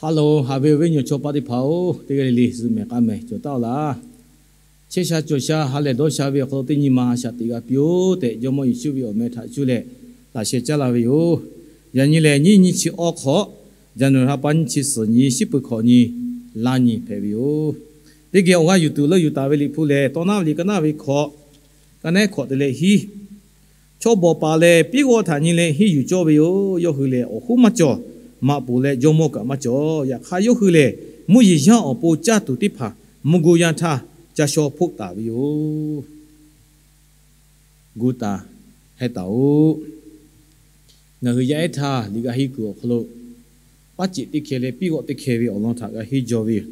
Hello, haꞈ ve awˬ viˉ awˬ nyi chaw paˆ teˇ hpaˍ-oˬ, teˇ g'aˇ le le zuhꞈ mehˍ k'aˇ mehˍ cawˬ taˍ-oˬ laˇ. Chehˇ sha cawˬ sha ha lehˬ dawˇ sha ve awˬ hk'aw lo teˇ nyi ma a shaꞈ teꞈ g'a piˇ-oˆ tehꞈ, Jawˇmawˇ Yeˍsuˆ ve awˬ meh htaꞈ cuˇ leh laꞈ sheh caˉ laˇ ve yoˬ. Yaꞈ nyi lehˬ, nyiˇ nyi chi awˇ hk'awꞈ, January ha pa nyiˇ chi suhˍ nyi, shiˉ peuˬ hkawꞈ nyi, laˇ nyi hpehꞈ ve yoˬ. Teˇ geh awˬ g'aˇ yuˬ tuˬ leuˆ yuˬ taˍ ve Liꞈ hpu lehˬ, Tawˇ naˉ ve liꞈ ka naˉ ve hkawꞈ, ka naˉ hkawꞈ te leh hiˉ Chaw bawˬ paˍ lehˬ, piˉ g'awˇ htaꞈ nyi leh henˇ yuˬ cawˇ ve yoˬ. Yawˇ hui lehˬ, awˬ hoˉ maˇ cawˬ, maꞈ poˍ leh jawˇmawˇ kaꞈ maˇ cawˬ. Yaꞈ hk'aˇ, yawˇ hui lehˬ, mvuhˇ yeˬ yanˇ awˬ pon caˇ tuˬ teˇ hpaˍ mvuhˇ goˇ yanˇ htaˇ ca shaw hpoˆ taˍ ve yoˬ. Gu taˍ heh taˍ-oꞈ. Ngaˬ hui yaˇ ehˉ htaˇ liꞈ g'a henˇ kuiˬ awˬ hk'aw lo, paˉ ceꞈ teˇ hkeh leh piˉ g'awˆ teˇ hkeh ve awˬ lawn htaꞈ g'a henˇ jaw ve yoˬ.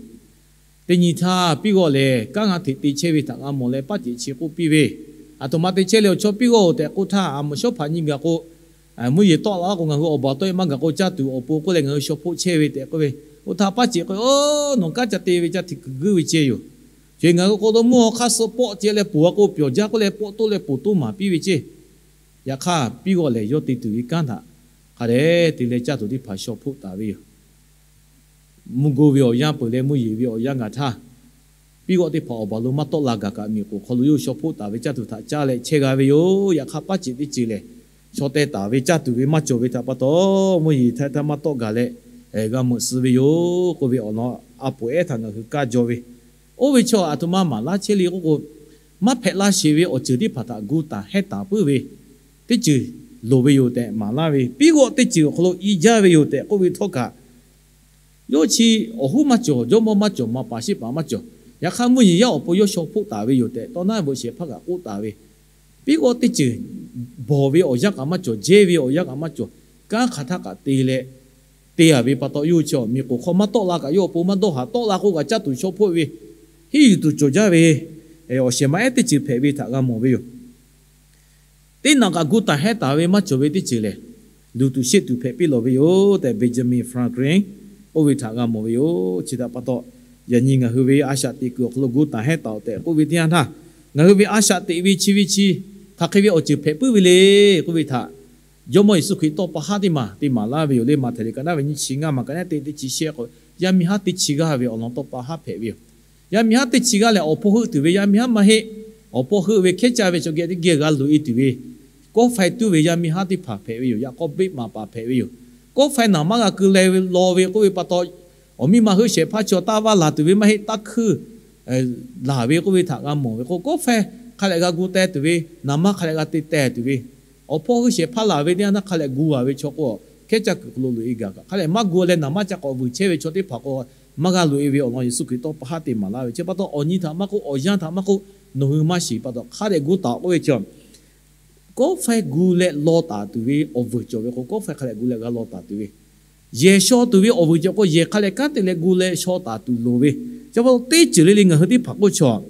Teˇ nyi htaˇ, piˉ g'awˆ lehˬ, kanˉ g'a hteꞈ te chehˇ ve htaꞈ g'a mawˬ leh, paˉ ceꞈ chi k'oˆ piˇ ve, Aˬ htoꞈ ma te chehˇ leh awˬ chawˇ piˉ g'awˆ-oˬ tehꞈ k'oˆ htaˇ, aˬ mvuhˇ shawˉ hpaꞈ nyi gaˬ k'o, mvuhˇ yeˬ tawˆ la k'o, ngaˬ hui awˬ baˬ tawˆ e maˇ gaˬ k'o, caˇ tuˬ awˬ pon k'oˆ leh ngaˬ hui shaw hpoˆ chehˇ ve tehꞈ k'oˆ ve. Oˇ htaˇ paˉ ceꞈ k'o, Oˬ, nawˬ kanˉ ca te ve ca hteꞈ kuiˬ guiˇ ve ceˇ yoˬ. Chi ngaˬ hui k'o, dawˇ mvuhˇ awˬ hk'aˇ suh pawˆ ceh leh poˬ a k'o, pyawˬ jaˇ k'oˆ leh pawˆ toˆ leh poˬ toˆ maˍ piˇ ve ceˇ. Yaꞈ hk'aˇ, piˉ g'awˆ lehˬ, yawˇ te tuˬ ve kanˉ htaꞈ hk'a dehꞈ te leh caˇ tuˬ teˇ hpaˍ shaw hpoˆ taˍ ve yoˬ. Mvuhˇ goˇ ve awˬ yanˇ peuˬ leh mvuhˇ yeˬ ve awˬ yanˇ gaˬ htaˇ, piˉ g'awˆ teˇ hpaˍ awˬ baˬ lo maˇ tawˆ la gaˬ kaꞈ, miˬ k'oˍ hk'aw lo yawˇ shaw hpoˆ taˍ ve caˇ tuˬ htaꞈ caˇ leh chehˇ g'a ve yoˬ. Yaꞈ hk'aˇ, paˉ ceꞈ teˇ ceuˬ lehˬ, shaw teh taˍ ve caˇ tuˬ ve maˇ cawˬ ve htaꞈ pa taw, mvuhˇ yeˬ htaˇ htaˇ maˇ tawˆ gaˬ leh, g'a meuꞈ suh ve yoˬ k'oˆ ve awˬ lawn a poˍ ehˉ htaꞈ ngaˬ hui kaˇ jaw ve. Oˇ ve chaw aˬ htoꞈ ma maˍ laˇ chehˇ le k'oˆ k'o, maˇ hpehꞈ la sheˍ ve awˬ ceuˬ teˇ hpaˍ htaꞈ gu taˍ heh taˍ puiˉ ve teˇ ceuˬ loˍ ve yoˬ tehꞈ maˍ laˇ ve, piˉ g'awˆ teˇ ceuˬ awˬ hk'aw lo i jaˇ ve yoˬ tehꞈ k'oˆ ve htawˇ kaꞈ, yawˇ chi awˬ hoˉ maˇ cawˬ, jawˇmawˇ maˇ cawˬ, maꞈ paˍ shiˉ paˍ maˇ cawˬ. Yaꞈ hk'aˇ, mvuhˇ yeˬ yanˇ awˬ pon yawˇ shaw hpoˆ taˍ ve yoˬ tehꞈ, tawˇ naˉ veuꞈ shehˍ hpaˇ kaꞈ k'oˆ taˍ ve, piˉ g'awˆ teˇ ceuˬ bawˬ ve awˬ yanˇ kaꞈ maˇ cawˬ, jehˇ ve awˬ yanˇ kaꞈ maˇ cawˬ, kanˉ hk'aˬ htaˇ kaꞈ te leh te a ve pa taw, yawˇ hui chi miˬ k'oˍ hk'aw maˇ tawˆ la kaꞈ, yawˇ awˬ pon maˇ dawˇ haˍ, tawˆ la k'o kaꞈ caˇ tuˬ shaw hpoˆ ve, henˇ yuˬ tuˬ cawˬ jaˇ ve awˬ shehˍ ma ehˉ teˇ ceuˬ hpehꞈ ve htaꞈ g'a mawˬ ve yoˬ. Teˇ naꞈ kaꞈ gu taˍ heh taˍ ve maˇ cawˬ ve teˇ ceuˬ lehˬ, luˬ tuˬ sheˆ tuˬ hpehꞈ piˇ lawˬ ve yoˬ tehꞈ, Benjamin Franklin oˇ ve htaꞈ g'a mawˬ ve yoˬ. Chi htaꞈ pa taw, yaꞈ nyi ngaˬ hui ve a shaꞈ teꞈ kuiˬ awˬ hk'aw lo gu taˍ heh taˍ-oꞈ tehꞈ k'oˆ ve teˇ yanˇ htaˇ, ngaˬ hui ve a shaꞈ teꞈ ve chi ve chi hk'aˬ hk'e ve awˬ ceuˬ hpehꞈ puiˉ ve le k'oˆ ve htaꞈ Jawˇmawˇ Yeˍsuˆ Hkriꞈ tawˇ pa haˉ teˇ maˬ te maˍ laˇ ve yoˬ. Leh Maꞈhtehˍ liꞈ ka naˉ ve nyiˇ chi ngaˇ maˬ ka naˉ te teˇ chi shehˆ k'o, yaˇ miˇ haˉ teˇ chi g'aˇ ve awˬ lawn tawˇ pa haˉ hpehꞈ ve yoˬ. Yaˇ miˇ haˉ teˇ chi g'aˇ lehˬ, awˬ hpawˇ heuˆ tuˬ ve yaˇ miˇ haˉ maˇ heˆ. Awˬ hpawˇ heuˆ ve hkehˉ caˇ ve chaw geh teˇ geh g'a loꞈ e tuˬ ve, kawˆ faiˇ tuˉ ve yaˇ miˇ haˉ teˇ hpaˍ hpehꞈ ve yoˬ. Yaꞈ k'aw beˆ maˍ paˍ hpehꞈ ve yoˬ. Kawˆ faiˇ naˍ maˇ g'a keu leh law ve k'oˆ ve pa taw, awˬ miˇ ma heuˆ shehˍ hpaˇ chaw taˇ vaˇ laˬ tuˬ ve maˇ heˆ, taˇ hkuiˇ laˬ ve k'oˆ ve htaꞈ g'a mawˬ ve k'o, kawˆ faiˇ hk'a lehꞈ g'a gu teh tuˬ ve, naˍ maˇ hk'a lehꞈ g'a te teh tuˬ ve, awˬ hpawˇ heuˆ shehˍ hpaˇ laˬ ve teˇ yanˇ htaˇ hk'a lehꞈ gu a ve chaw k'o, hkehˉ caˇ kuiˬ hk'aw lo loꞈ e gaˬ kaꞈ, hk'a lehꞈ maˇ gu leh naˍ maˇ ca k'awꞈ vuiˬ chehˇ ve chaw teˇ hpaˍ k'o, maˇ g'a loꞈ e ve awˬ lawn Yeˍsuˆ Hkriꞈ tawˇ pa haˉ te maˍ laˇ ve. Chi pa taw, awˬ nyi htaꞈ maˇ k'oˆ, awˬ yanˇ htaꞈ maˇ k'oˆ, nawˬ hui maˇ shiˍ pa taw, hk'a dehꞈ gu taˍ k'oˆ ve chi, kawˆ faiˇ gu leh law taˍ tuˬ ve awˬ vuiˬ cawˬ ve k'o, kawˆ faiˇ hk'a lehꞈ gu leh g'a law taˍ tuˬ ve, yehˬ shaw tuˬ ve awˬ vuiˬ cawˬ k'o, yehˬ hk'a lehꞈ kanˉ te leh gu leh shaw taˍ tuˬ loˍ ve. Chi pa taw, teˇ ceuˬ le le ngaˬ hui teˇ hpaˍ k'oˆ chaw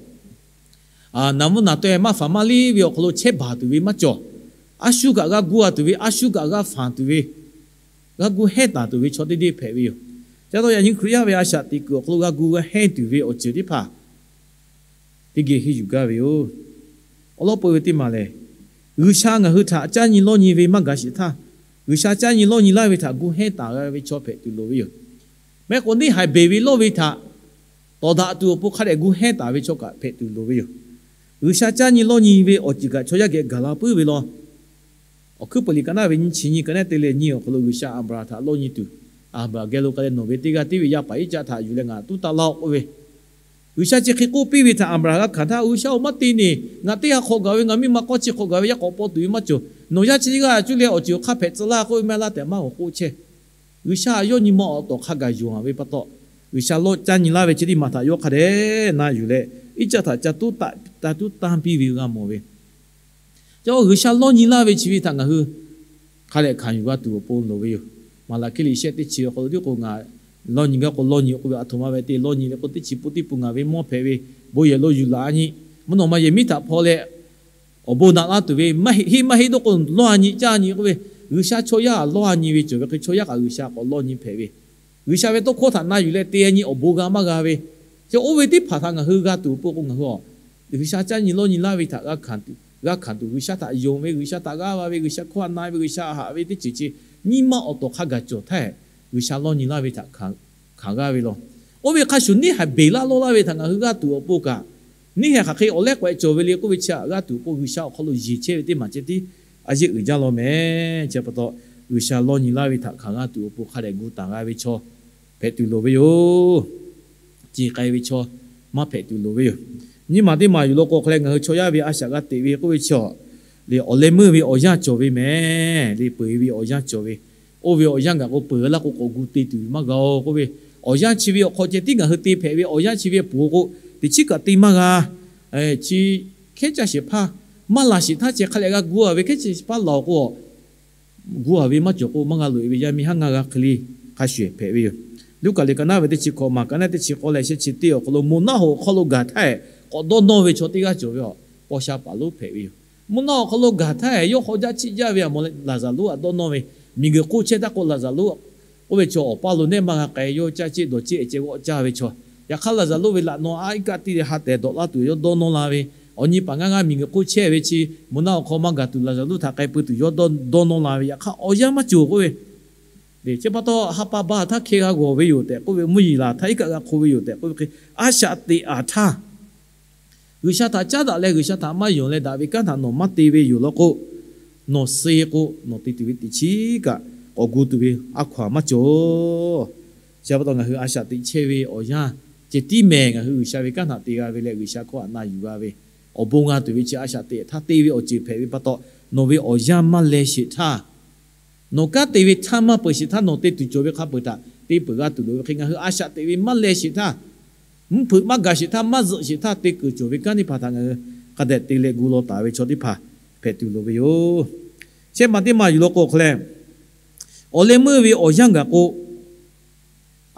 naˍ mvuhˇ naˍ taweh maˇ faˍ maˇ liˇ ve awˬ hk'aw lo chehˇ baˬ tuˬ ve maˇ cawˬ. A shu kaꞈ g'a gu a tuˬ ve, a shu kaꞈ g'a faˍ tuˬ ve, g'a gu heh taˍ tuˬ ve chaw teˇ deˇ hpehꞈ ve yoˬ. Chi pa taw, yaꞈ nyi Hkriꞈ yaˇ ve a shaꞈ teꞈ kuiˬ awˬ hk'aw lo g'a gu g'a heh tuˬ ve awˬ ceuˬ teˇ hpaˍ teˇ geh henˇ yuˬ gaˇ ve yoˬ. Awˬ lawn peu ve teˇ maˬ lehˬ, G'uiˬsha ngaˬ hui htaꞈ caˇ nyi lawˇ nyi ve maˇ gaˬ sheˍ htaˇ, G'uiˬsha caˇ nyi lawˇ nyi laˇ ve htaꞈ gu heh taˍ g'a ve chaw hpehꞈ tuˬ loˍ ve yoˬ. Mehˆ k'o, neˇ haiˬ beˬ ve lawˇ ve htaꞈ tawˍ daꞈ tuˬ awˬ pon hk'a dehꞈ gu heh taˍ ve chaw kaꞈ hpehꞈ tuˬ loˍ ve yoˬ. G'uiˬsha caˇ nyi lawˇ nyi ve awˬ ceuˬ kaꞈ chaw yaˇ geh gaˬ la puiˉ ve law. Awˬ hkuiˉ peuˬ liꞈ ka naˉ ve nyiˇ chi nyiˇ ka naˉ te leh nyiˇ awˬ hk'aw lo G'uiˬsha Aˍbraˍhanˍ htaꞈ lawˇ nyi tuˬ, Aˍbraˍhanˍ geh lo k'ai leh, Nawˬ ve teˇ g'aˇ tiˉ ve yaˇ paˍ Iˉcaˆ htaꞈ yuˬ leh ngaˬ tuˉ taˇ laˇ-oˆ k'oˆ ve, G'uiˬsha chi hk'e k'oˆ piˇ ve htaꞈ Aˍbraˍhanˍ g'a hkanˍ htaˇ, G'uiˬsha-oˬ, maˇ te ne. Ngaˬ teˇ g'aˇ hk'awꞈ gaˬ ve, ngaˬ miˇ ma k'awˇ chi hk'awꞈ gaˬ ve yaˇ k'awꞈ paw tuˬ ve maˇ cawˬ. Nawˬ yaˇ chi teˇ g'aˇ cuˇ leh awˬ ceuˬ hk'a hpehꞈ tcuh laˇ k'oˆ ve maˇ heˆ laˇ tehꞈ maˇ g'awˬ k'oˆ chehˇ. G'uiˬsha yawˇ nyi ma awˬ tawˍ hk'a gaˬ yonˍ ve pa taw, G'uiˬsha lawˇ caˇ nyi laˇ ve chi teˇ maˬ htaꞈ yawˇ hk'a dehꞈ na yuˬ leh, Iˉcaˆ htaꞈ ca tuˉ taˇ, ca tuˉ tanˇ piˇ ve g'a mawˬ ve. Chi G'uiˬsha lawˇ nyi laˇ ve chi ve htaꞈ ngaˬ hui hk'a dehꞈ hkanˍ yuˬ g'a tuˬ awˬ pon loˍ ve yoˬ. Maˍlaˍhkiˆ liꞈ shehˆ teˇ chi awˬ hk'aw lo tiˉ k'o, Ngaˬ lawˇ nyi gaˇ k'o lawˇ nyi k'oˆ ve, aˬ htoꞈ ma ve te lawˇ nyi le k'o, teˇ chi pun teˇ pun ngaˬ ve mawˇ hpehꞈ ve bon yehˬ lo yuˬ laꞈ a nyi, mvuhˇ naw ma yehˬ miˉ htaꞈ hpaw leh, awˬ bon naꞈ laˇ tuˬ ve, maˇ heˆ maˇ heˆ dawˇ k'o lawˇ a nyi, caˇ a nyi k'oˆ ve, G'uiˬsha chaw yaˇ lawˇ a nyi ve cawˬ ve hk'e, chaw yaˇ kaꞈ G'uiˬsha k'awꞈ lawˇ nyi hpehꞈ ve, G'uiˬsha ve tawˇ hkawˇ htaꞈ na yuˬ leh te a nyi awˬ bon g'a maˇ g'a ve, chi oˇ ve teˇ hpaˍ htaꞈ ngaˬ hui g'a tuˬ awˬ pon k'o, ngaˬ hui G'uiˬsha caˇ nyi lawˇ nyi laˇ ve htaꞈ g'a hkanˍ tuˬ, G'uiˬsha htaꞈ yonˍ ve, G'uiˬsha htaꞈ g'aˇ va ve, G'uiˬsha hkawˇ htaꞈ na ve, G'uiˬsha haꞈ ve teˇ ceuˬ chi nyi ma awˬ tawˍ hk'a gaˬ cawˬ htaˇ, G'uiˬsha lawˇ nyi laˇ ve htaꞈ hkanˍ hkanˍ g'aˇ ve law. Oˇ ve hk'a shuˍ neˇ haiˬ beˬ laˇ lawˇ laˇ ve htaꞈ ngaˬ hui g'aˇ tuˬ awˬ pon kaꞈ, neˇ haiˬ hk'aˬ hk'e awˬ lehˉ k'awehꞈ cawˬ ve le k'oˆ ve chi htaꞈ g'aˇ tuˬ awˬ pon G'uiˬsha awˬ hk'aw lo yeˬ chehˇ ve teˇ maˬ ceh tiˉ a yeˇ uiˍ jaˇ law mehˍ. Chi pa taw, G'uiˬsha lawˇ nyi laˇ ve htaꞈ hkanˍ g'aˇ tuˬ awˬ pon hk'a dehꞈ gu taˍ g'a ve chaw hpehꞈ tuˬ loˍ ve yoˬ. Ce k'ai ve chaw maˇ hpehꞈ tuˬ loˍ ve yoˬ. Nyiˇ maˬ teˇ maˬ yuˬ law k'o hk'a leh ngaˬ hui chaw yaˇ ve a shaꞈ g'a teꞈ ve k'oˆ ve chi a le, awˬ leh meuˇ ve awˬ yanˇ cawˬ ve mehˍ le, peuˬ ve awˬ yanˇ cawˬ ve, oˇ ve awˬ yanˇ gaˬ k'o peuˬ laˇ k'o k'awꞈ gu te tuˬ maˇ g'a-oˬ k'oˆ ve, awˬ yanˇ chi ve awˬ hk'aw ceh tiˉ ngaˬ hui te hpehꞈ ve awˬ yanˇ chi ve peuˬ k'o, teˇ chiˉ kaꞈ te maˇ g'a. Chi hkehˉ caˇ shehˍ hpaˇ maˇ laˬ shehˍ hpaˇ chi hk'a leh g'a gu-a ve, hkehˉ caˇ shehˍ hpaˇ laˬ-oˬ k'o gu-a ve maˇ cawˬ k'o maˇ g'a loꞈ-e ve yaˇ miˇ haˉ ngaˇ g'a hk'e le hk'a shuˍ hpehꞈ ve yoˬ. Luˉkaꞈ liꞈ ka naˉ ve teˇ chi hk'awꞈ maˬ ka naˉ teˇ chi k'awˇ leh shehˆ chi teˇ awˬ hk'aw lo moˬ naˆ hoꞈ awˬ hk'aw lo gaˬ htaˇ hehꞈ k'awꞈ dawˇ nawˇ ve chaw teˇ g'aˇ cawˬ ve a, paw sha paˍ lonˉ hpehꞈ ve yoˬ. Moˬ naˆ hoꞈ awˬ hk'aw lo gaˬ htaˇ hehꞈ yawˇ hk'aw jaˇ chiˆ jaˇ ve a mawˬ leh Laˍzaˍruˆ htaꞈ dawˇ nawˇ ve, miˬguiˬ hk'oˆ chehˇ htaˇ k'o Laˍzaˍruˆ k'oˆ ve chaw awˬ paˇ lo nehˇ maˇ g'a k'ai, yawˇ caˇ ceˆ dawˬ ceˆ ceh g'awˆ caˇ ve chaw. Yaꞈ hk'aˇ Laˍzaˍruˆ ve laꞈ naw a iˉ kaˆ tiˇ leh ha tehˬ dawꞈ laˇ tuˬ yawˇ dawˇ nawˇ la ve, awˬ nyi paˍ ngaˇ g'aˇ miˬguiˬ hk'oˆ chehˇ ve chi moˬ naˆ awˬ hk'aw maˇ gaˬ tuˬ Laˍzaˍruˆ htaꞈ k'ai pui tuˬ yawˇ dawˇ nawˇ la ve, yaꞈ hk'aˇ awˬ yanˇ maˇ cawˬ k'oˆ ve, chi pa taw ha pa ba htaˇ hkeh g'a g'awˬ ve yoˬ tehꞈ k'oˆ ve, mvuhˇ yeˬ laˬ htaˇ iˉ kaˆ g'a hk'o ve yoˬ tehꞈ k'oˆ ve hk'e, a shaꞈ teꞈ-a htaˇ G'uiˬsha htaꞈ caˉ daꞈ leh G'uiˬsha htaꞈ maˇ yonˍ leh daꞈ ve kanˉ htaꞈ nawˬ maˇ te ve yoˬ law k'o, nawˬ suh k'o nawˬ te tuˬ ve teˇ chiˉ kaꞈ k'awꞈ gu tuˬ ve a hkaw-anˬ maˇ cawˬ. Chi pa taw ngaˬ hui a shaꞈ teꞈ chehˇ ve awˬ yanˇ ceh tiˉ mehˍ, ngaˬ hui G'uiˬsha ve kanˉ htaꞈ te g'a ve leh G'uiˬsha hkawˇ htaꞈ na yuˬ g'a ve awˬ bon g'a tuˬ ve chi a shaꞈ teꞈ htaˇ te ve awˬ ceuˬ hpehꞈ ve pa taw, nawˬ ve awˬ yanˇ maˇ leh sheˍ htaˇ, nawˬ kanˉ te ve htaˇ maˇ peuˬ sheˍ htaˇ, nawˬ te tuˬ cawˬ ve hk'a peuˬ htaꞈ te peuˬ g'a tuˬ loˍ ve hk'e, ngaˬ hui a shaꞈ teꞈ ve maˇ leh sheˍ htaˇ, mvuhˇ hpeuꞈ maˇ gaˬ sheˍ htaˇ, maˇ zuhꞈ sheˍ htaˇ, te kuiˬ cawˬ ve kanˉ teˇ hpaˍ htaꞈ ngaˬ hui hk'a dehꞈ te leh gu law taˍ ve chaw teˇ hpaˍ hpehꞈ tuˬ loˍ ve yoˬ. Shehˆ maˬ teˇ maˬ yuˬ law k'o hk'a leh, awˬ leh meuˇ ve awˬ yanˇ gaˬ k'o,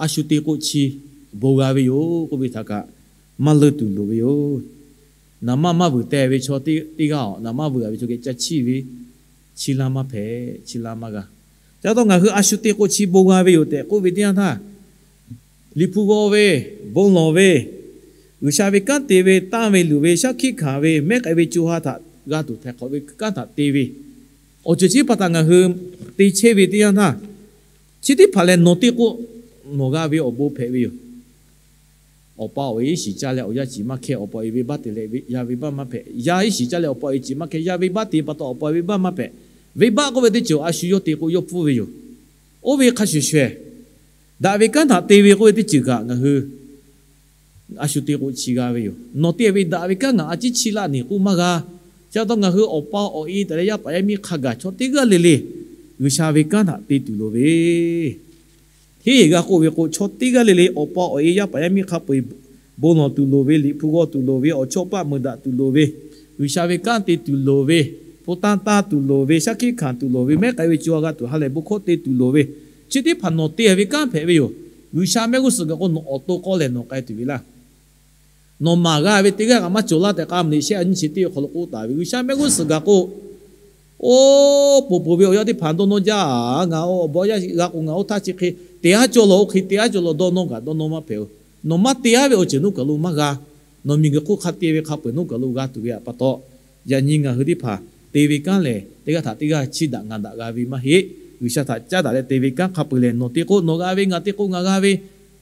a shu te k'o chi bon g'a ve yoˬ k'oˆ ve htaꞈ kaꞈ maˇ leunˇ tuˬ loˍ ve yoˬ. Naˍ manˇ maˇ vuiˬ teh ve chaw teˇ g'aˇ-oˬ, naˍ manˇ vuiˬ-a ve chaw geh ca chiˇ ve, chiˇ laˇ maˇ hpehꞈ, chiˇ laˇ maˇ g'a. Ca taw ngaˬ hui a shu te k'o chi bon g'a ve yoˬ tehꞈ k'oˆ ve teˇ yanˇ htaˇ, Liꞈ hpu g'aw ve, bon lawˬ ve, G'uiˬsha ve kanˉ te ve, tanˇ ve luˬ ve, shaˉ hkiˆ hkanˍ ve, mehˉ k'ai ve co ha htaꞈ g'a tuˬ htaiˍ hk'awꞈ ve kanˉ htaꞈ te ve, awˬ ceuˬ chi teˇ hpaˍ htaꞈ ngaˬ hui te chehˇ ve teˇ yanˇ htaˇ, chi teˇ hpaˍ lehˬ nawˬ te k'o nawˬ g'a ve awˬ bon hpehꞈ ve yoˬ. Awˬ pa awˬ e iˉ shiˍ caˇ leh awˬ yaˇ ciˍ maˇ hkehˇ, awˬ pa awˬ e venˇbaˆ te leh yaˇ venˇbaˆ maˇ hpehꞈ. Yaˇ iˉ shiˍ caˇ leh awˬ pa awˬ e ciˍ maˇ hkehˇ, yaˇ venˇbaˆ te pa taw awˬ pa awˬ e venˇbaˆ maˇ hpehꞈ. Venˇbaˆ k'oˆ ve teˇ ceuˬ a shu yawˇ te k'o yawˇ pfuhˇ ve yoˬ. Oˇ ve hk'a shuˍ shuˍ, daꞈ ve kanˉ htaꞈ te ve k'oˆ ve teˇ ceuˬ kaꞈ ngaˬ hui a shu te k'o chi g'a ve yoˬ. Nawˬ te ve daꞈ ve kanˉ ngaˬ a ciˉ chiˇ laˇ neˬ k'oˆ maˇ g'a. Chi pa taw ngaˬ hui awˬ pa awˬ e tehꞈ leh yaˇ paˍ yaˇ miˇ hk'a gaˬ chaw teˇ g'aˇ le le G'uiˬsha ve kanˉ htaꞈ te tuˬ loˍ ve, hteˇ g'a k'oˆ ve k'o, chaw teˇ g'aˇ le le awˬ pa awˬ e yaˇ paˍ yaˇ miˇ hk'a peu-eˬ bon lawˬ tuˬ loˍ ve, Liꞈ hpu g'aw tuˬ loˍ ve, awˬ chawˇ paˆ meuˍ daꞈ tuˬ loˍ ve, G'uiˬsha ve kanˉ te tuˬ loˍ ve, hpu tanˇ tanˇ tuˬ loˍ ve, shaˉ hkiˆ hkanˍ tuˬ loˍ ve, mehˉ k'ai ve co ha g'a tuˬ ha lehˬ bon hkawˇ te tuˬ loˍ ve, chi teˇ hpaˍ nawˬ te ve kanˉ hpehꞈ ve yoˬ. G'uiˬsha mehˆ g'uˇ suhˍ gaˬ k'o nawˬ awˬ to k'awˇ lehˬ nawˬ k'ai tuˬ ve laˇ. Nawˬ maˍ g'a ve teˇ g'aˇ kaꞈ maˇ cawˬ laˇ tehꞈ k'a meuꞈ shehˆ a nyiˇ chi teˇ awˬ hk'aw lo k'oˆ taˍ ve, G'uiˬsha mehˆ g'uˇ suhˍ gaˬ k'o, oˇ poˬ poˬ ve awˬ yaˇ teˇ hpaˍ dawˇ nawˇ jaˇ-a, ngaˬ awˬ bawˬ yaˇ g'a k'o ngaˬ oˇ htaˇ chi hk'e te aˉ cawˇ lawˬ, oˇ hk'e te aˉ cawˇ lawˬ dawˇ nawˇ kaꞈ dawˇ nawˇ maˇ hpehꞈ-oˬ. Nawˬ maˇ te aˉ ve awˬ ceuˬ nawˬ kaˬ lo maˇ g'a. Nawˬ miˬguiˬ hk'oˆ hk'a te ve hk'a peu-eˬ nawˬ kaˬ lo g'a tuˬ ve pa taw, yaꞈ nyi ngaˬ hui teˇ hpaˍ te ve kanˉ lehˬ teˇ g'aˇ htaꞈ teˇ g'aˇ chiˇ daꞈ ngaˍ daꞈ g'a ve maˇ heˆ. G'uiˬsha htaꞈ caˉ daꞈ leh te ve kanˉ hk'a peu-eˬ lehˬ nawˬ te k'o nawˬ g'a ve, ngaˬ te k'o ngaˬ g'a ve,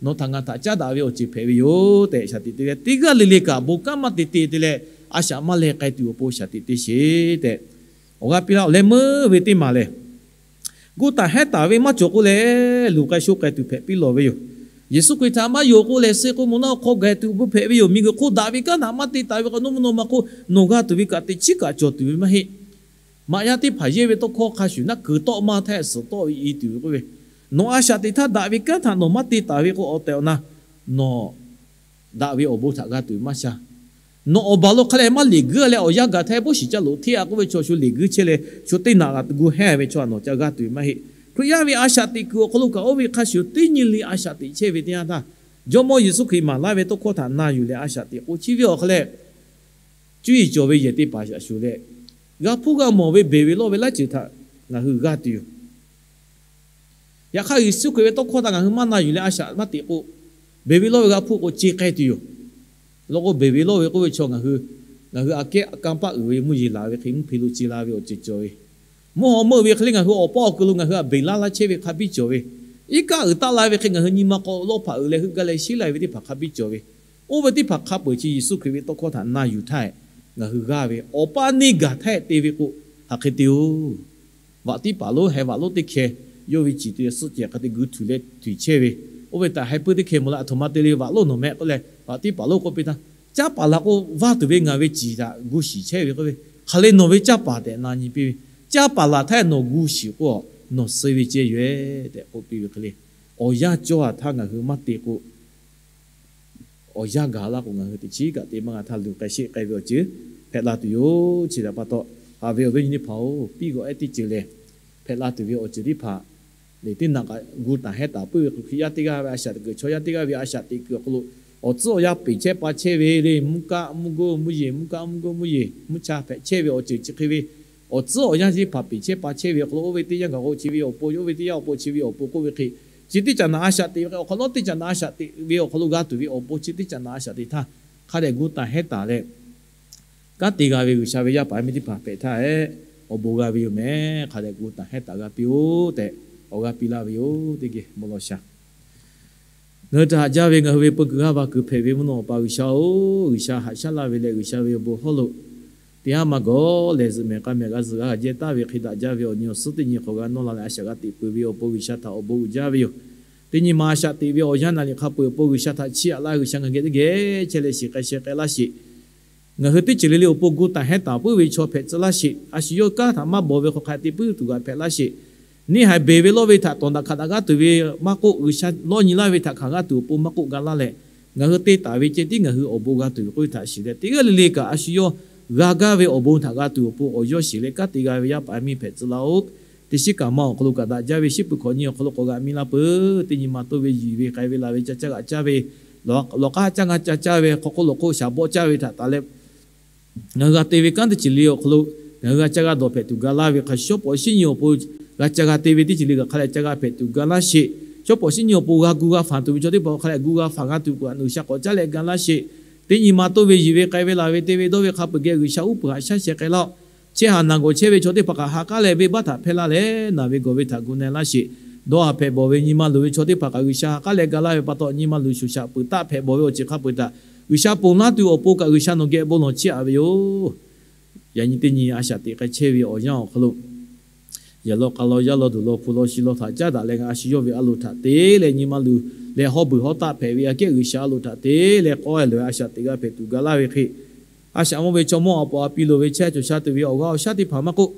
nawˬ htaꞈ ngaˬ htaꞈ caˉ daꞈ ve awˬ ceuˬ hpehꞈ ve yoˬ tehꞈ shaˍ tiꞈ te leh teˇ g'aˇ le le kaꞈ bon kanˉ maˇ te te te leh a shaꞈ maˇ leh k'ai tuˬ awˬ pon shaˍ tiꞈ te sheˍ tehꞈ, awˬ g'aˇ piˇ laˇ. Awˬ leh meuˇ ve teˇ maˬ lehˬ, gu taˍ hehˉ taˍ ve maˇ cawˬ k'oˆ leh luˬ k'ai sho k'ai tuˬ hpehꞈ piˇ lawˬ ve yoˬ. Yeˍsuˆ Hkriꞈ htaꞈ maˇ yonˍ k'o lehˬ suh k'o moˬ naˆ awˬ hk'aw gaˬ tuˬ awˬ bon hpehꞈ ve yoˬ. Miˬguiˬ hk'oˆ daꞈ ve kanˉ htaꞈ maˇ te taˍ ve k'o nawˇ mvuhˇ naw ma hk'oˆ nawˬ g'a tuˬ ve kaꞈ teˇ chiˉ kaꞈ cawˬ tuˬ ve maˇ heˆ. Maꞈ yaˇ teˇ hpaˍ yehˇ ve tawˇ hkawˇ hk'a shuˍ naˉ kuiˬ tawˆ maˇ htaˇ suhˍ tawˆ ve i tuˬ ve k'oˆ ve, nawˬ a shaꞈ teꞈ htaˇ daꞈ ve kanˉ htaꞈ nawˬ maˇ te taˍ ve k'o awˬ tehˬ awˬ na nawˬ daꞈ ve awˬ bon htaꞈ g'a tuˬ ve maˇ sha. Nawˬ awˬ baˬ lo hk'a leh maˇ leˬ guiˇ leh awˬ yanˇ gaˬ htaˇ boˇ shiˍ caˇ loꞈ hteˇ-a k'oˆ ve chaw shu leˬ guiˇ chehˇ leh shu teˇ naꞈ g'a gu hehnˇ ve chaw nawˬ ca g'a tuˬ ve maˇ heˆ. Hkriꞈ yaˇ ve a shaꞈ teꞈ kuiˬ awˬ hk'aw lo kaꞈ oˇ ve hk'a shuˍ teˇ nyi le a shaꞈ teꞈ chehˇ ve teˇ yanˇ htaˇ, Jawˇmawˇ Yeˍsuˆ Hkriꞈ maˍ laˇ ve tawˇ hkawˇ htaꞈ na yuˬ leh a shaꞈ teꞈ k'o chi ve awˬ hk'a leh, cuˇ yiˍ cawˬ ve yehˬ teˇ hpaˍ shaꞈ shuˍ leh, g'a hpuˇ g'a mawˬ ve beˬ ve lawˇ ve laˇ ceuˬ htaꞈ ngaˬ hui g'a tuˬ yoˬ. Yaꞈ hk'aˇ Yeˍsuˆ Hkriꞈ ve tawˇ hkawˇ htaꞈ ngaˬ hui maˇ na yuˬ leh a shaꞈ maˇ teꞈ k'o, beˬ ve lawˇ ve g'a hpuˇ k'o ce k'ai tuˬ yoˬ. Law k'o beˬ ve lawˇ ve k'oˆ ve chaw ngaˬ hui, ngaˬ hui aꞈ kehˉ kanˇ paˆ uiˍ ve mvuhˇ yeˬ laˬ ve hk'e mvuhˇ hpe lo ce la ve awˬ ceuˬ cawˬ ve, mvuhˇ haw meuˆ ve hk'e le ngaˬ hui awˬ paˇ awˬ keu lo ngaˬ hui aꞈ beˬ laˇ laˇ chehˇ ve hk'a biˇ cawˬ ve, Iˉ kaˆ uiˍ taˆ la ve hk'e ngaˬ hui nyi ma k'aw lawˇ hpaꞈ uiˍ leh heuˆ gaˇ leh sheˉ lai ve teˇ hpaˍ hk'a biˇ cawˬ ve, oˇ ve teˇ hpaˍ hk'a peuˬ chi Yeˍsuˆ Hkriꞈ ve tawˇ hkawˇ htaꞈ na yuˬ htaˇ, ngaˬ hui g'aˇ ve awˬ paˇ neˇ gaˬ htaˇ te ve k'o, hk'aˬ hk'e te-oˬ. Vaꞈ tiˉ paˍ lonˉ heh vaꞈ lonˉ teˇ hkeh yawˇ ve ciˬ te suhˆ cehˬ hk'a te gu htuˬ leh tuiˍ chehˇ ve, oˇ ve htaꞈ heh puiˉ teˇ hkeh mawˬ leh, aˬ htoꞈ ma te le, vaꞈ lonˉ nawˬ meh k'oˆ leh, vaꞈ tiˉ paˍ lonˉ k'oˆ piˇ htaˇ, Caˇ paˍ laˬ k'o, vaˇ tuˬ ve ngaˬ ve ciˬ htaꞈ gu shiˍ chehˇ ve k'oˆ ve, hk'aˬ le nawˬ ve caˇ paˍ tehꞈ na nyi piˇ ve, Caˇ paˍ laˬ htaˇ nawˬ gu shiˍ k'o, nawˬ suh ve ceh yoˬ-ehˍ tehꞈ k'oˆ piˇ ve hk'e le. Awˬ yanˇ cawˇ-a htaˇ ngaˬ hui maˇ te k'o, awˬ yanˇ gaˬ laˇ k'o, ngaˬ hui teꞈ chiˉ kaꞈ te maˇ g'a htaˇ, luˬ k'ai sheˆ k'ai ve awˬ ceuˬ hpehꞈ la tuˬ yoˬ. Chi htaꞈ pa taw, haꞈ ve awˬ viˉ awˬ nyi teˇ hpaˍ-oˬ, piˇ g'awˬ ehˉ teˇ ceuˬ lehˬ, hpehꞈ la tuˬ ve awˬ ceuˬ teˇ hpaˍ lehˬ, teˇ naꞈ kaꞈ gu taˍ hehˉ taˍ puiˉ ve hk'e, Hkriꞈ yaˇ teˇ g'aˇ ve a shaꞈ teꞈ kuiˬ, chaw yaˇ teˇ g'aˇ ve a shaꞈ teꞈ kuiˬ awˬ hk'aw lo, awˬ tcuhˉ awˬ yanˇ peˬ chehˇ pa chehˇ ve le, mvuhˇ kaˆ mvuhˇ goˇ mvuhˇ yeˬ, mvuhˇ kaˆ mvuhˇ goˇ mvuhˇ yeˬ, mvuhˇ cha hpehꞈ chehˇ ve awˬ ceuˬ chi hk'e ve, awˬ tcuhˉ awˬ yanˇ teˇ hpaˍ peˬ chehˇ pa chehˇ ve awˬ hk'aw lo, oˇ ve teˇ yanˇ gaˬ k'o chi ve awˬ pon, oˇ ve teˇ yanˇ awˬ pon chi ve awˬ pon k'oˆ ve hk'e, chi teˇ caꞈ naꞈ a shaꞈ teꞈ ve awˬ hk'aw lo, teˇ caꞈ naꞈ a shaꞈ teꞈ ve awˬ hk'aw lo g'a tuˬ ve awˬ pon chi teˇ caꞈ naꞈ a shaꞈ teꞈ htaˇ, hk'a dehꞈ gu taˍ hehˉ taˍ leh, kanˉ te g'a ve G'uiˬsha ve yaˇ paˍ yaˇ miˇ teˇ hpaˍ hpehꞈ htaˇ-ehˉ, awˬ bon g'a ve yoˬ mehˍ. Hk'a dehꞈ gu taˍ hehˉ taˍ g'a piˇ-oˆ tehꞈ, awˬ g'a piˇ laˇ ve yoˬ. Teˇ geh bon lawˬ shaˍ. Ngaˬ hui htaꞈ haꞈ jaˇ ve ngaˬ hui ve peu kuiˬ g'aˇ va kuiˬ hpehꞈ ve mvuhˇ naw awˬ pa G'uiˬsha-oˬ, G'uiˬsha haꞈ shaˉ laˇ ve leh G'uiˬsha ve awˬ bon hawˉ lo teˇ haˉ maˇ gawˬ lehˬ, zuhꞈ mehˍ k'a mehˍ g'a zuhꞈ g'a haˍ jehˇ taˍ ve hk'e daꞈ jaˇ ve awˬ nyi awˬ suhˉ teˇ nyi hk'awꞈ g'a nawˇ la leh a shaꞈ g'a teꞈ peuˬ ve awˬ pon G'uiˬsha htaꞈ awˬ bon uiˍ jaˇ ve yoˬ. Teˇ nyi ma a shaꞈ teꞈ ve awˬ yanˇ naˍ riˍ hk'a peuˬ awˬ pon G'uiˬsha htaꞈ chiˇ aꞈ laˇ, G'uiˬsha ngaˬ geh teˇ geh chehˇ leh shiˍ k'ai sheh k'ai laˇ sheˍ. Ngaˬ hui teˇ ceuˬ le le awˬ pon gu taˍ hehˉ taˍ puiˉ ve chaw hpehꞈ tcuh laˇ sheˍ. A shu yawˇ kanˉ htaꞈ maˇ bawˬ ve hk'aw hk'a te puiˉ tuˬ g'aꞈ hpehꞈ laˇ sheˍ. Neˇ haiˬ beˬ ve lawˇ ve htaꞈ tawˍ daꞈ hkaꞈ daꞈ g'aˇ tuˬ ve maˇ k'oˆ, G'uiˬsha lawˇ nyi laˇ ve htaꞈ hkanˍ g'aˇ tuˬ awˬ pon maˇ k'oˆ ga laˇ leh, ngaˬ hui te taˍ ve ceh tiˉ ngaˬ hui awˬ bon g'a tuˬ ve k'oˆ ve htaꞈ shiˍ leh, teˇ g'aˇ le le kaꞈ a shu yawˇ g'a gaˇ ve awˬ bon htaꞈ g'a tuˬ awˬ pon awˬ yawˇ shiˍ leh kanˉ te g'a ve yaˇ paˍ yaˇ miˇ hpehꞈ tcuh laˇ-oˆ. Teˇ shiˉ kaꞈ ma awˬ hk'aw lo kaꞈ daꞈ jaˇ ve shiˉ peuˬ hkawꞈ nyi awˬ hk'aw lo k'awꞈ g'aꞈ miˇ laˇ peuˬ. Teˇ nyi ma toˇ ve yuˬ ve k'ai ve laˬ ve ca caˇ g'aꞈ caˇ ve, lawˬ k'aˉ caˇ ngaˇ ca caˇ ve, hk'aw hk'oˆ lawˬ hk'oˆ shaˍ bawˆ caˇ ve htaꞈ taˍ leh, ngaˬ hui g'a te ve kanˉ teˇ ceuˬ le awˬ hk'aw lo ngaˬ hui g'a ca g'a dawˬ hpehꞈ tuˬ ga laˇ ve hk'a, shawˉ pawˍ shiˉ nyi awˬ pon g'a ca g'a te ve teˇ ceuˬ le kaꞈ hk'a leh ca g'a hpehꞈ tuˬ ga laˇ sheˍ. Shawˉ pawˍ shiˉ nyi awˬ pon g'a gu g'a fanˬ tuˬ ve chaw teˇ hpaˍ hk'a leh gu g'a fanˬ g'a tuˬ k'o, G'uiˬsha k'awꞈ caˉ leh ga laˇ sheˍ. Teˇ nyi ma toˇ ve yuˬ ve k'ai ve laˬ ve te ve dawˇ ve hk'a peuˬ geh G'uiˬsha uˉ peunˍ haꞈ shaˉ sheh k'ai laˇ-oˆ. Chehˇ haˍ naˬ gawˬ chehˇ ve chaw teˇ hpaˍ kaꞈ ha k'aˉ leh venˇbaˆ htaꞈ hpehˇ laˇ leh, naˬ ve gawˬ ve htaꞈ gu na laˇ sheˍ. Dawˇ haꞈ hpehꞈ bawˬ ve nyi ma luˬ ve chaw teˇ hpaˍ kaꞈ G'uiˬsha ha k'aˉ leh ga laˇ ve pa taw, nyi ma luˬ shuˍ shaꞈ peuˬ taˆ hpehꞈ bawˬ ve awˬ ceuˬ hk'a peuˬ htaꞈ G'uiˬsha ponˬ laˇ tuˬ awˬ pon kaꞈ G'uiˬsha nawˬ geh bon lawˬ chiˇ aꞈ ve yoˬ. Yaꞈ nyi teˇ nyi a shaꞈ teꞈ k'ai chehˇ ve awˬ yanˇ awˬ hk'aw lo, yaꞈ law k'a law yaˇ law duˬ law hpu law shi law htaꞈ caˉ daꞈ leh, a shu yawˇ ve a loˍ htaꞈ te leh nyi ma luˬ leh hawˉ beuˬ hawˉ taˆ hpehꞈ ve aꞈ kehˉ G'uiˬsha a loˍ htaꞈ te leh k'awehˇ loꞈ-e a shaꞈ teꞈ g'a hpehꞈ tuˬ ga laˇ ve hk'e, a shaꞈ mawˇ ve chaw mawˇ awˬ pa awˬ pi loˍ ve chehˇ cawˬ sha tuˬ ve awˬ g'aˇ awˬ shaˉ teˇ hpaˍ maˇ k'oˆ,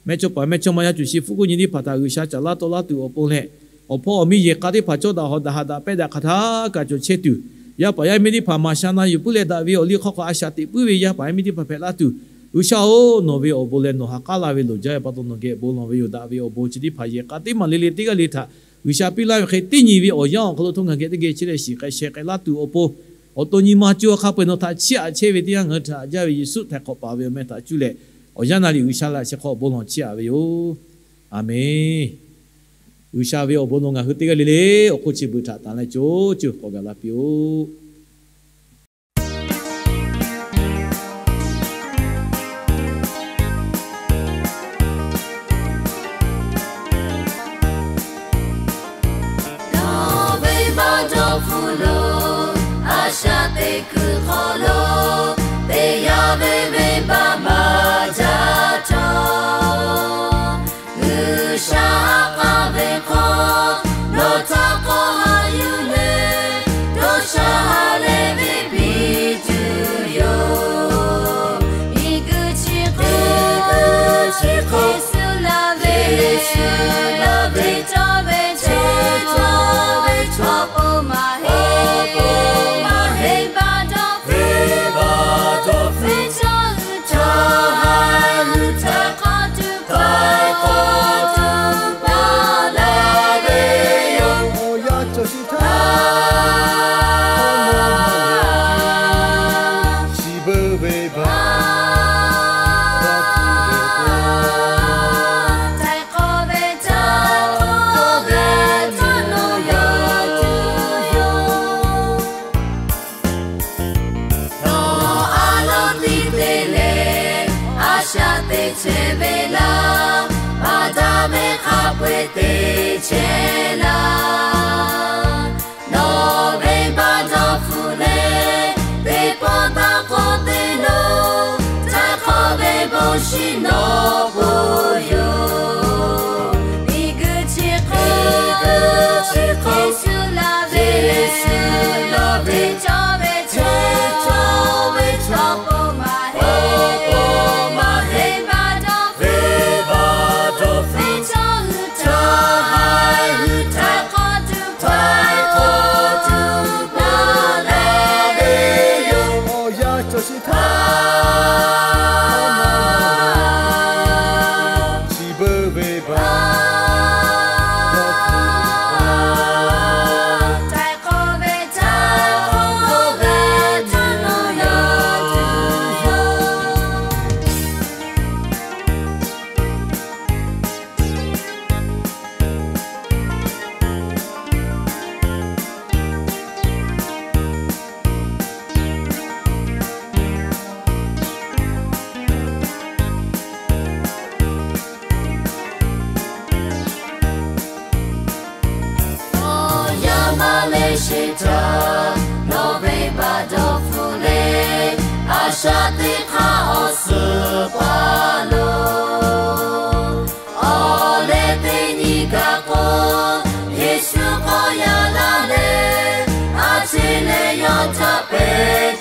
mehˇchawˇ paˍ mehˇchawˇma yaˇ cuˬ shi hpfuhˆ kuˆ nyi teˇ hpaˍ htaꞈ G'uiˬsha caˍ laˇ tawˆ laˇ tuˬ awˬ pon leh, awˬ hpawˇ awˬ miˇ yehˬ k'a teˇ hpaˍ cawˇ daꞈ hawˍ daꞈ haꞈ daꞈ pehˇ daꞈ hk'aˬ htaˇ kaꞈ cawˬ chehˇ tuˬ, yaˇ paˍ yaˇ miˇ teˇ hpaˍ maˍ sha na yuˬ puiˉ leh daꞈ ve awˬ liˇ hk'aw hk'a a shaꞈ teꞈ puiˉ ve yaˇ paˍ yaˇ miˇ teˇ hpaˍ hpehꞈ laˇ tuˬ, G'uiˬsha-oˬ, nawˬ ve awˬ bon leh nawˬ ha k'aˉ la ve loˍ jaˇ ve pa taw nawˬ geh bon lawˬ ve yoˬ. Daꞈ ve awˬ bon chi teˇ hpaˍ yehˬ k'a teˇ maˬ le le teˇ g'aˇ le htaꞈ G'uiˬsha piˇ laˇ ve hk'e, teˇ nyi ve awˬ yanˇ awˬ hk'aw lo htawˇ ngaˬ geh teˇ geh chehˇ leh shiˍ k'ai sheh k'ai laˇ tuˬ awˬ pon, awˬ to nyi ma co hk'a peu-eˬ nawˬ htaꞈ chiˇ aꞈ chehˇ ve teˇ yanˇ, ngaˬ hui htaꞈ haꞈ jaˇ ve Yeˍsuˆ htaiˍ hk'awꞈ paˍ ve awˬ meh htaꞈ cuˇ leh, awˬ yanˇ naˍ riˍ G'uiˬsha laꞈ sheh hk'aw awˬ bon lawˬ chiˇ aꞈ ve yoˬ. Aˬmenˍ. G'uiˬsha ve awˬ bon nawˬ ngaˬ hui teˇ g'aˇ le le awˬ hk'oˆ chi beuꞈ htaꞈ tanˬ leh co co k'awꞈ gaˬ la piˇ-oˆ. Dawˇ ve maˇ dawˇ hpfuhˇ lo, a shaꞈ teꞈ kuiˬ hk'aw lo, teˇ yanˇ ve venˇbaˆ maˇ jaˇ cawˬ. G'uiˬsha k'aˇ ve hk'aw, nawˬ htaꞈ k'awꞈ haꞈ yuˬ leh, dawˇ sha ha leh ve piˇ tuˬ yoˬ. Miˬguiˬ chi hk'e, Yeˍsuˆ laˇ ve, Yeˍsuˆ laˇ ve cawˇ ve chehˇ cawˇ ve chaw k'o maˇ heˆ, maˇ heˆ, venˇbaˆ dawˇ hpfuhˇ, venˇbaˆ dawˇ hpfuhˇ ve chaw venˇbaˆ dawˇ hpfuhˆ la. Htaiˍ hk'awꞈ ve htaꞈ k'oˆ ve, htaˇ nawˬ yaˇ tuˬ yoˬ. Awˬ yanˇ maˇ le sheˍ htaˇ, nawˬ venˇbaˆ dawˇ hpfuhˆ le. A shaꞈ teˇ hk'aˇ awˬ suhˍ paˍ lo, awˬ leh teˇ nyi kaꞈ k'o, Yeˍsuˆ k'awꞈ yaꞈ la le. A ciˉ leh yawˇ htaꞈ pehˬ